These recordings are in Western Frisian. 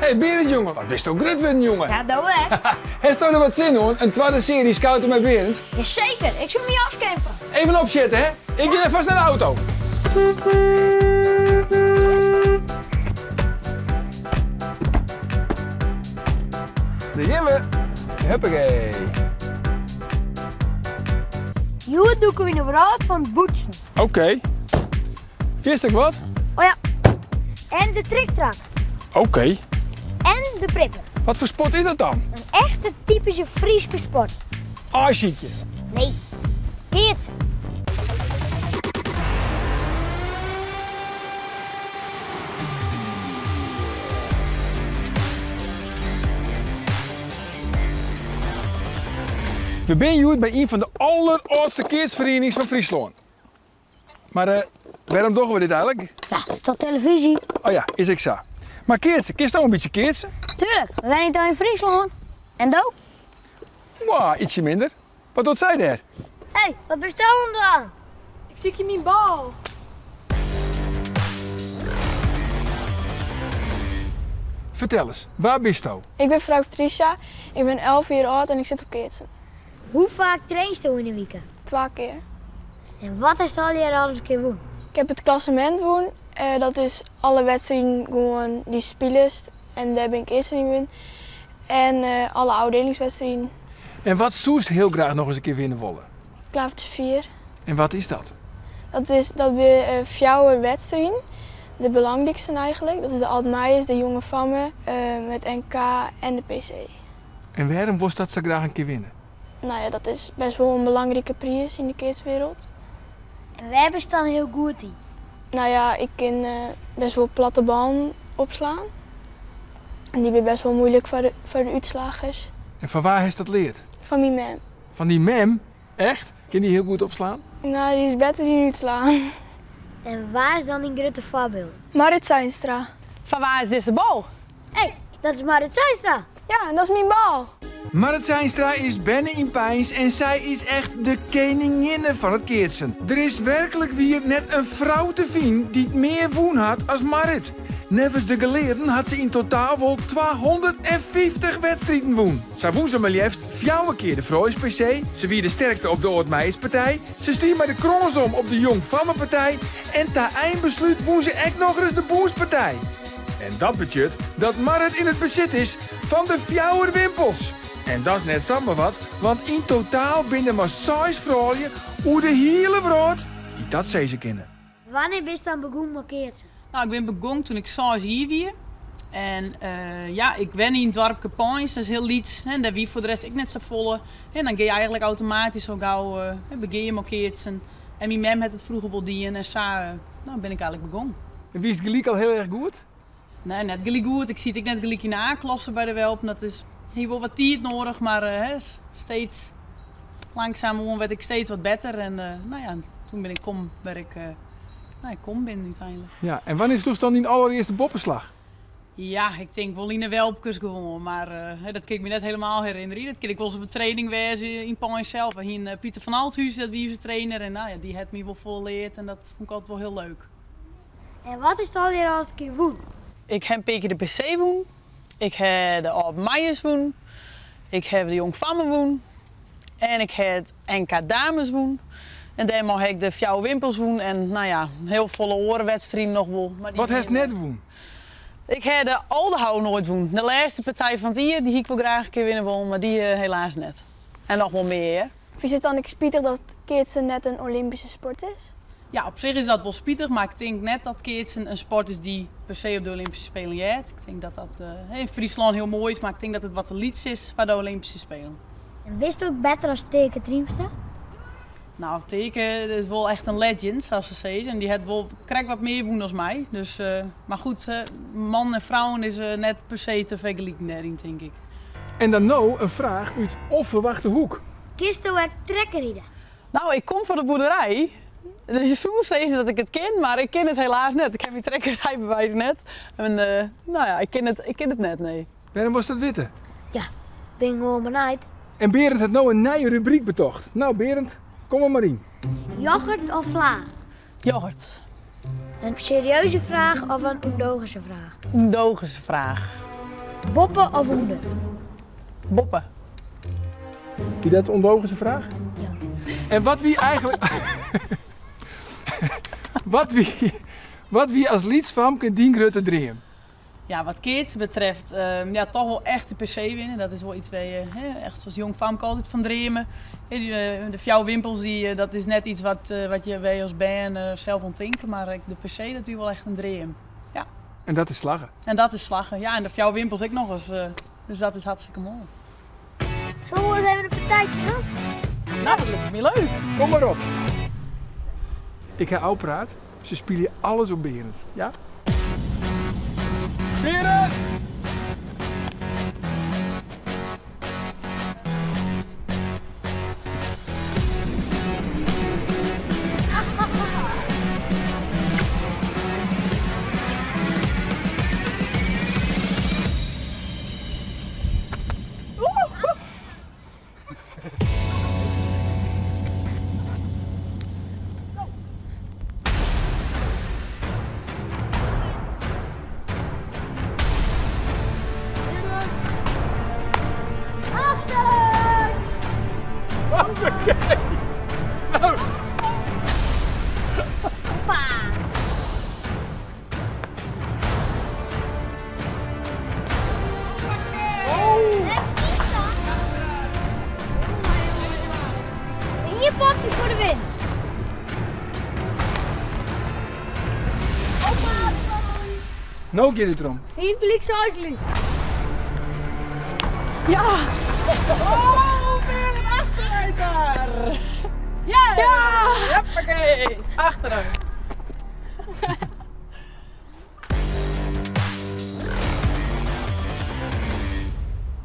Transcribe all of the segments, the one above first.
Hey Berend jonge, wat bisto grut wurden jonge. Ja, do ek. Hasto der wat sin oan, in twadde searje Scouten mei Berend? Jaseker, ik soe myn jas kempe. Even opsjitte hè, ik gean efkes nei de auto. Dêr gean we. Huppakee. Hjoed dûke we yn de wrâld fan it bûtsen. Oké. Fierst ek wat? Oh ja. En de triktrak. Oké. En de pripper. Wat foar sport is dat dan? In echte typyske Fryske sport. Aaisykje? Nee, keatsen. We binne hjoed by ien fan de allerâldste keatsferienings fan Fryslân. Mar eh, wêrom dogge we dit eigenlik? Ja, dat is toch televyzje? Oh ja, is ek sa. Mar keatsen, kinsto in bytsje keatsen? Tuurlijk, we wenje toch yn Fryslân. En do? Mwah, ytsje minder. Wat docht sy dêr? Hé, wat bist do oan it dwaan? Ik sykje myn bal. Fertel ris, wa bisto? Ik bin frou Patricia, ik bin 11 jier âld en ik sit op keatsen. Hoe faak trainsto yn 'e wike? Twa kear. En wat hast allegear al ris in kear wûn? Ik heb it klassemint wûn. Dat is alle wedstriden gewoan dy'tst spilest en dêr bin ik earste yn wurden. En alle ôfdielingswedstriden. En wat soest hiel graach noch ris in kear winne wolle? Klavertje 4. En wat is dat? Dat is dat binne fjouwer wedstriden. De belangryksten eigenlik. Dat is de Ald Meiers, de Jonge Famme, it NK en de PC. En wêrom wolst dat sa graach in kear winne? No ja, dat is best wol in belangrike priis yn de keatswereld. En wêr bist dan hiel goed yn? No ja, ik kin best wol platte ballen opslaan. En dy binne best wol muoilik foar de útslagers. En fan wa hast dat leard? Fan myn mem. Fan dyn mem? Echt? Kin dy hiel goed opslaan? No, dy is better yn útslaan. En wa is dan dyn grutte foarbyld? Marrit Zeinstra. Fan wa is dizze bal? Hé, dat is Marrit Zeinstra! Ja, en dat is myn bal! Marrit Zeinstra is berne yn Peins en sy is echt de keninginne fan it keatsen. Der is werklik wier net in frou te finen dy't mear wûn hat as Marrit. Neffens de gelearden hat se yn totaal wol 250 wedstriden wûn. Sa wûn se mar leafst fjouwer kear de Frouljus-PC, se wie de sterkste op de Ald-Meierspartij, se stie mei de krâns om op de Jong-Fammepartij en ta einbeslút wûn se ek nochris de Bûnspartij. En dat betsjut dat Marrit yn it besit is fan de fjouwer wimpels. En dat is net samar wat, want yn totaal binne der mar seis froulju oer de hiele wrâld dy't dat sizze kinne. Wannear bist dan begûn mei keatsen? No, ik bin begûn toen ik seis jier wie. En ja, ik wenne yn it doarpke Peins, dat is hiel lyts. En dêr wie foar de rest ek net safolle. En dan gean je eigenlik automatysk al gau, begjin je mei keatsen. En myn mem hat it froeger wol dien en sa no, bin ik eigenlik begûn. En wiest gelyk al hiel erch goed? Nee, net gelyk goed. Ik siet ek net gelyk yn de A-klasse by de welpen. Dat is, hie wol wat tiid noadich, mar steeds langsumoan werd ik steeds wat better. En no ja, toen bin ik kommen wêr ik, no ja, kommen bin úteinlik. Ja, en wannear sloechst dan dyn allerearste boppeslach? Ja, ik tink wol yn de welpkes gewoan, mar dat kin ik my net helemaal herinnerje. Dat kin ek wolris op in training wêze yn Peins sels. We hiene Pieter van Althuis, dat wie ús trainer en no ja, dy hat my wol folle leard en dat fûn ik altyd wol hiel leuk. En wat hast allegear al ris in kear wûn? Ik ha in pear kear de PC wûn, ik ha de Ald Meiers wûn, ik ha de Jong Famme wûn en ik ha it NK Dames wûn. En dêrmei ha ik de fjouwer wimpels wûn en no ja, hiel folle oare wedstriden noch wol. Mar dy Wat hast wiene net wûn? Ik ha de Aldehou noait wûn. De lêste partij fan it jier, dy hie ik wol graach in kear winne wollen, mar dy helaas net. En noch wol mear hear. Fynst it dan ek spitich dat keatsen net in Olympyske sport is? Ja, op sich is dat wol spitich, mar ik tink net dat keatsen in sport is dy't per se op de Olympyske Spelen heart. Ik tink dat dat yn Fryslân hiel moai is, mar ik tink dat it wat te lyts is foar de Olympyske Spelen. En bist ook better as Teake Triemstra? No, Teake is wol echt in legend, sa't se sizze. En dy hat wol krekt wat mear wûn as my. Dus, mar goed, mannen en frouwen is net per se te fergeliken dêryn, tink ik. En dan no in fraach út onferwachte hoek. Kinsto ek trekkerride? No, ik kom fan de boerderij, dus je soe sizze dat ik it kin, mar ik kin it helaas net. Ik ha myn trekkerrydbewijs net. En no ja, ik kin it, ik kin it net, nee. Wêrom wolst dat witte? Ja, bin gewoan benijd. En Berend hat no in nije rubryk betocht. No Berend, kom der mar yn. Yoghurt of fla? Yoghurt. In serieuze fraach of in ûndogense fraach? Ûndogense fraach. Boppe of ûnder? Boppe. Wie dat in ûnlogyske fraach? Ja. En wat wie eigentlik. wat, wie, wat wie as lyts famke dyn grutte dream? Ja, wat keatsen betreft, ja, toch wol echt de PC winne. Dat is wol iets wêr't je, hè, echt as jong famke altyd fan dreame. Hè, de fjouwer wimpels, dat is net iets wat je wêr je as bern sels oan tinke, mar de PC, dat wie wol echt in dream. Ja. En dat is slagge? En dat is slagge, ja. En de fjouwer wimpels ek noch ris. Dus dat is hartstikke moai. Sille we ris even in partijtsje dwaan? No, dat liket my leuk. Kom mar op. Ik ha ôfpraat, se spylje alles op Berend, ja? Berend! Ien potsje foar de win. No giet it derom. Fiif gelyk, seis gelyk. Ja! Oh, Berend, achteruit daar! Ja! Ja! Hoppakee, achteruit.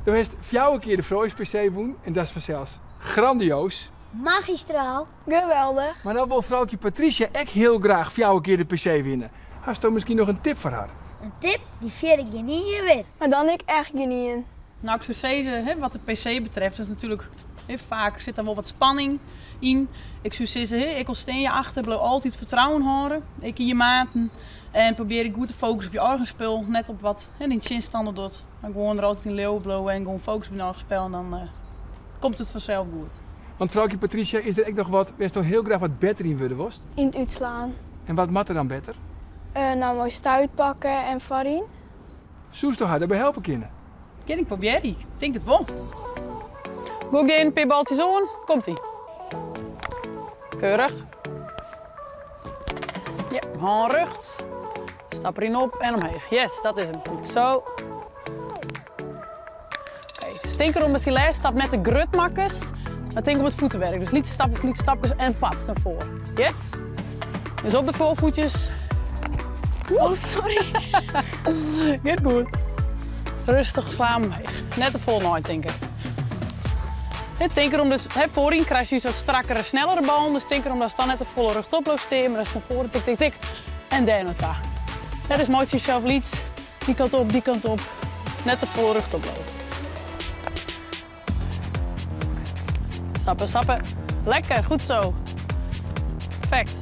Do hast fjouwer kear de Frouljus PC wûn en dat is fansels grandioas. Magistraal. Geweldich. Mar no wol froukje Patricia ek hiel graach fjouwer kear de PC winne. Hasto miskien noch in tip foar har? In tip? Dy fjirde gjinien wit. Mar dan ek echt gjinien. No, ik soe sizze, hè, wat de PC betreft, is natuerlik, hè, faak sit der wol wat spanning yn. Ik soe sizze, hè, ek al stean je achter, bliuw altyd fertrouwen hâlde, ek yn je maten. En probearje goed te fokussen op je eigen spul, net op wat, hè, dyn tsjinstanner docht. Mar gewoan der altyd yn leauwe bliuwe en gewoan fokussen op dyn eigen spul en dan komt it fansels goed. Want froukje Patricia, is der ek noch wat wêr'tsto hiel graach wat better yn wurde wolst? Yn it útslaan. En wat moat der dan better? No, moai stuit pakke en foaryn. Soesto har dêrby helpe kinne? Kin ik probearje, ik tink it wol. Gooi ik dy in pear baltsjes oan, komt ie. Keurich. Ja, hân rjochts. Stap deryn op en omheech. Yes, dat is him. Goed zo. Oké, dus tink erom dat dy lêste stap net te grut makkest, mar tink om it voetenwerk. Dus lytse stapkes, lytse stapkes en pats nei foaren. Yes. Dus op de foarfoetjes. Oh, sorry. Giet goed. Rêstich slaan omheech. Net te folle neitinke. Hè, tink erom dus, hè, foaryn krijst júst wat strakkere, snellere ballen. Dus tink erom datst dan net te folle rjochtop bliuwst stean, mar datst nei foaren tik, tik, tik en dêr nei ta. Hè, dus meitsje jesels lyts, dy kant op, dy kant op. Net te folle rjochtop bliuwe. Stappen, stappen. Lekker, goed zo. Perfect.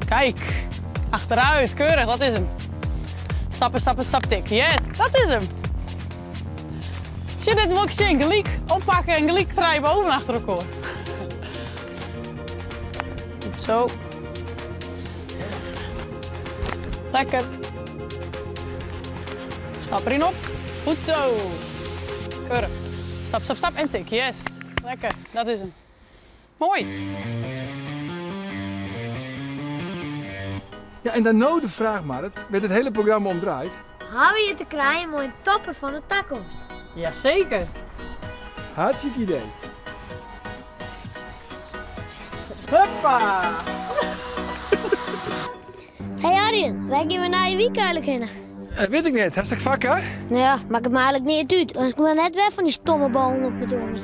Kijk, achteruit, keurig, dat is hem. Stappen, stappen, stap, tik. Yes, dat is hem. Sjoch, dit wol ik sjen. Gelyk oppakke en gelyk trije boven achter elkoar. Goed zo. Lekker. Stap deryn op. Goed zo. Keurig. Stap, stap, stap en tik. Yes. Lekker, dat is hem. Moai. Ja, en dan no de fraach, Marrit, wêr't it hiele programma om draait. Hawwe je te krijen mei in topper fan de takomst? Jazeker. Hartstikke idee. Huppa! Hey Arjen, wêr gean we nije wike eigenlik hinne? Dat wit ik net. Hast ek foarkar? No ja, makket my eigenlik neat út, as ik mar net wer fan dy stomme ballen op moat romje.